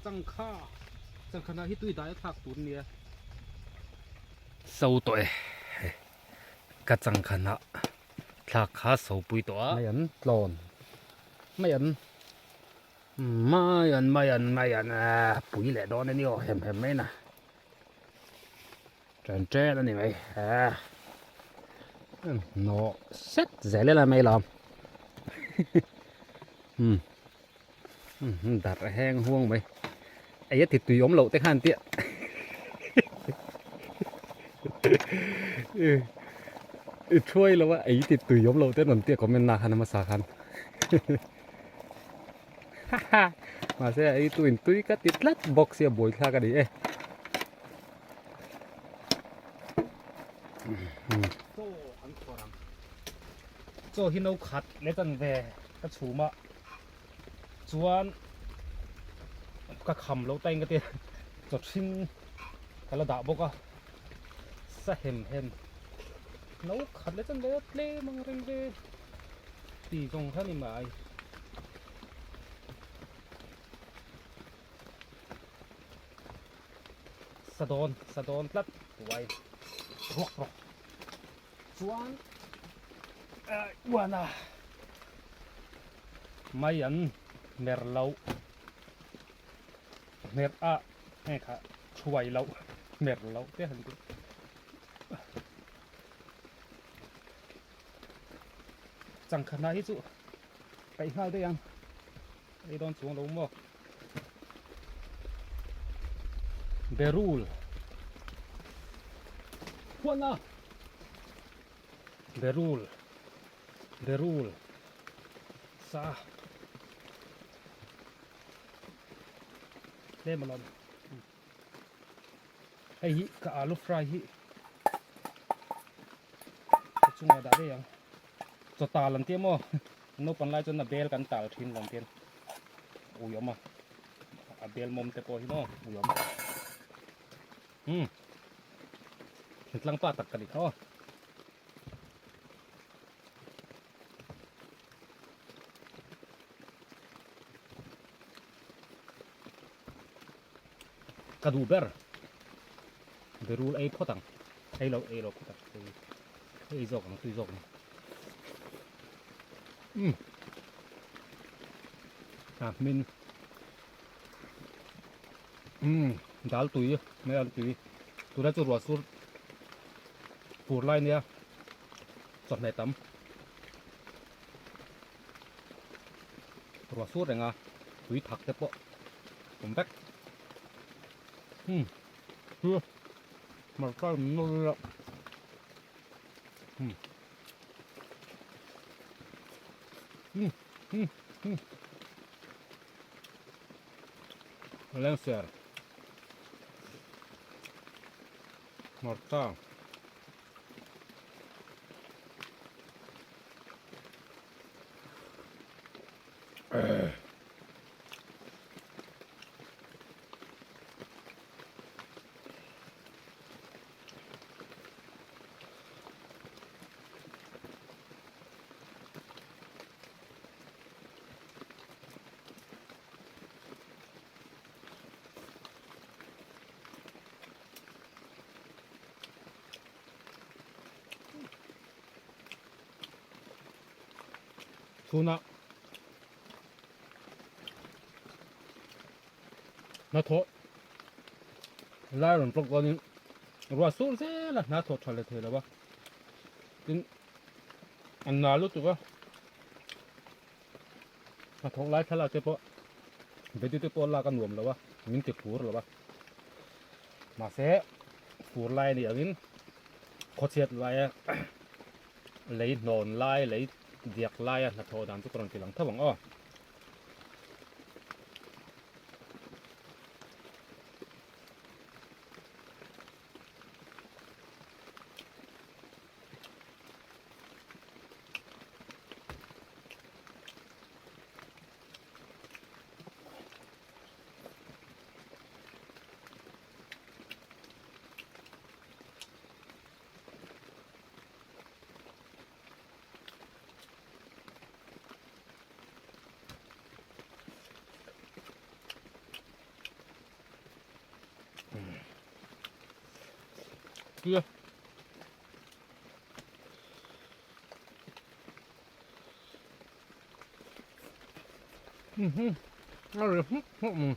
Changkha changkha hnah hi tui dai a thlak tur nia. So tawh e hei ka changkha hnah thlak kha so pui tawh a. Mai an tlawn mai an mai an mai an mai an a pui leh dawn a ni aw hem hem mai na chen chen a ni mai a hnawh set zel ila mai lawm umm. Darh heng huang mai ei a ti tui awm loh te khan tia i thuai lo a ei ti tui awm loh te an rawn tia comment na khan a hmasa khan mahse a ei tu in tui ka ti tlat bawk sia buaithlak a ni e. Chaw an khawr ang chaw hi no khat leh chan ve ka chhum a chuan ka kham loh ta in ka tia chaw hring ka la dah bawk a sa hem hem no khat leh chan ve tlem ang reng ve ti zawng kha ni mai. Sa dawn sa dawn tlat uai ruak rawk chuan uan a mai an mer loh mer a heng kha thuai loh mer loh te han tih changkha hnah hi chu paih nghal daih ang ei dawn chuang lo maw. Berul huana Berul Berul sa tlem alawm hei hi ka alu fry hi ka chungah dah daih ang chaw tal an tia maw naupang lai chuan a bel kan tal thin lo ang tian. Ui awm a a bel mawm te pawh hi maw ui awm umm thingtlang pa tak ka ni kha aw ka duh ber berul ei phawt ang ei lo ei lo phawt ang ei zawk ang tui zawk ang umm a hmin umm dal tui mai an tui tuna chu ruah sur fur lai nia chawhmeh tam ruah sur reng a tui thak te pawh awm vek umm chu hmarcha in nawr ila umm. Lengser hmarcha Chhunah hnathawh lai rawn tlawk dawnin ruah sur zel a hna thawh tha leh thei lo va tin a na lutuk a hnathawh lai thlalak te pawh video te pawh lak a nuam lo a min ti phur lo a mahse fur lai a nih angin khawchhiat laia lei hnawn lai lei diak laia hnathawh dan chu ka rawn ti lang tho ang aw. Tui a. Mhm. A ri hmuk hmuk mai.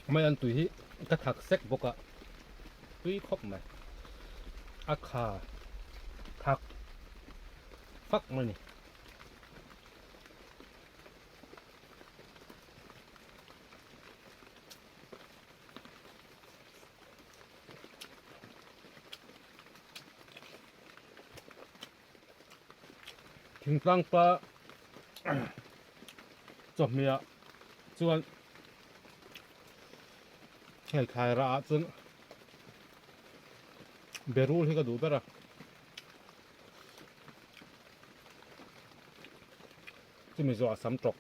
Mai an tui hi ka thak sek bawk a tui khawp mai a kha thak fak mai ni. Thingtlang pa chawhmeh ah chuan hei thlai rah ah chuan berul hi ka duh ber a chumi zawh a sam tawk.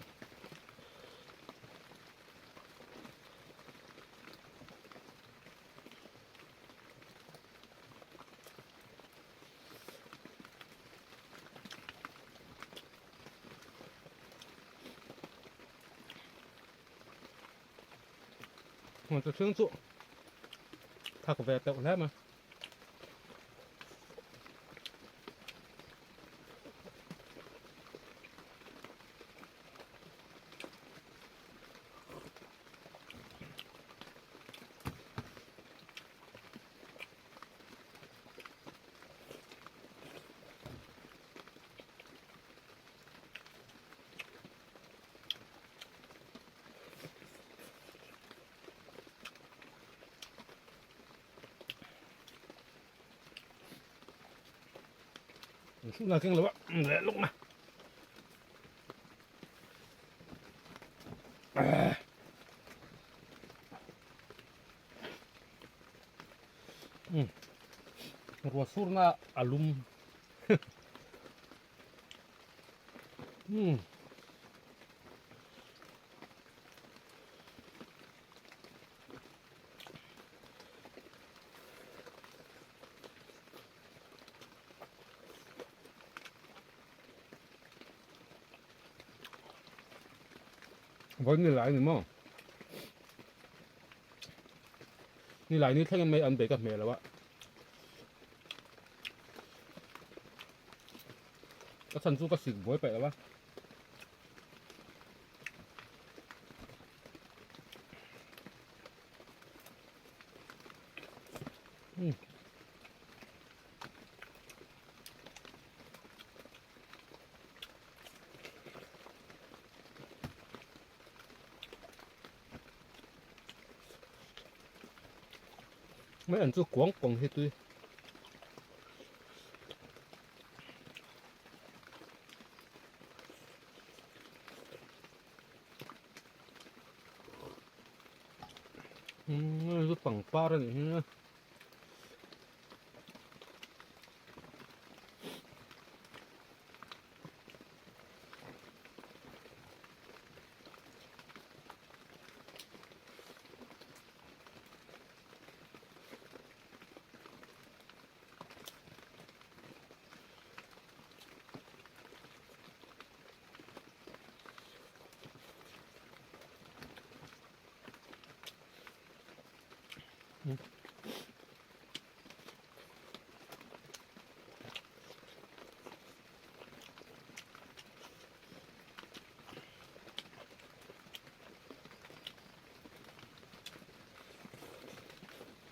Hmawlh hring chu thak ve teuh hle mai. Chhunah keng lo a leh lawk mai. Ruah surna a lum Vawi ni lai ni maw? Ni lai ni thlengin mai an bei ka hmeh lo a. Ka chhan chu ka sik buai paih lo a. Hmm. Mấy anh chú quán quăng hết tôi. Ừ, bằng ba rồi này.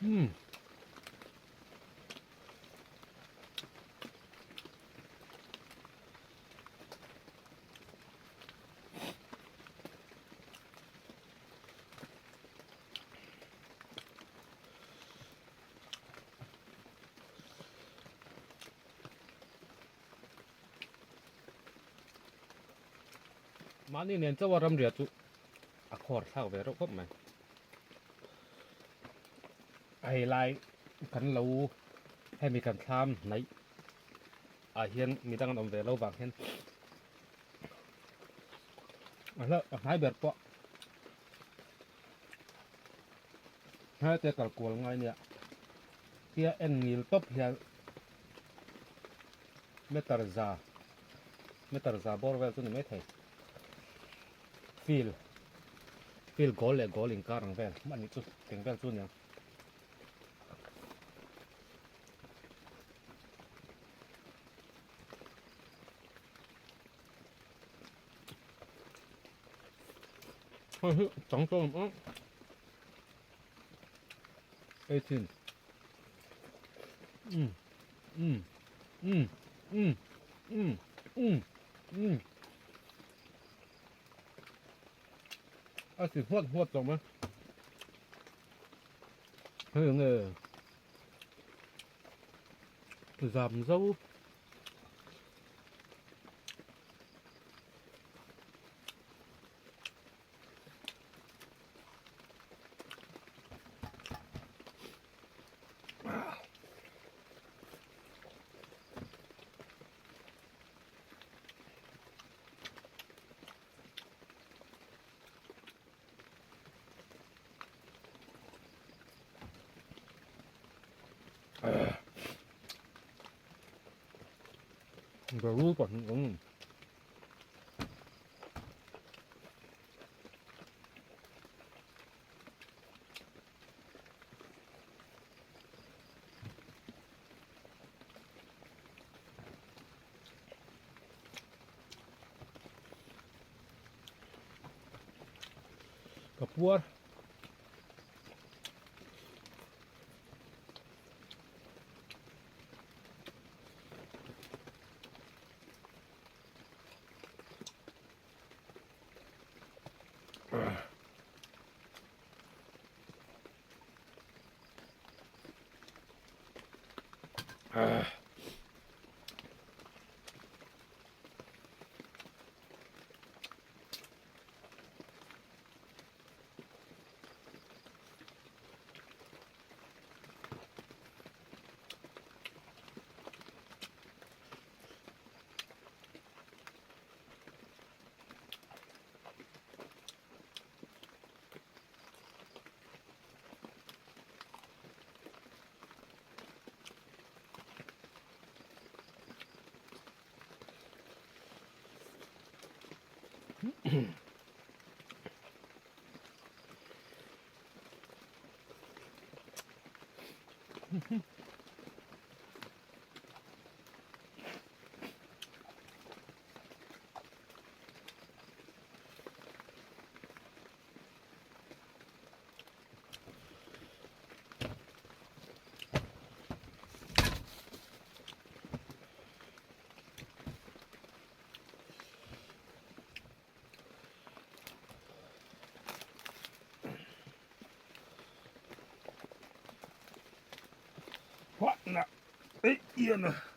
Hmm. Mahni nen chauha ramriah chu a khawr thlak ve reuh khawp mai. A hei lai kan lo hemi kan thlam hnaih ah hian midang an awm ve lo vang hian a hla a hnai ber pawh hete kal kual ngai nia tia en ngil tawp hian meter za. Meter za bawr vel chu ni mai thei. Field field goal leh goal inkar ang vel a nih chu teng vel chu aniang. Hei hi chang tawm a 18 um um um um um um um a ti huat huat tawh mai hei nge zam zo Berul pahnih awm. Ka puar. What na? Ei, ian a.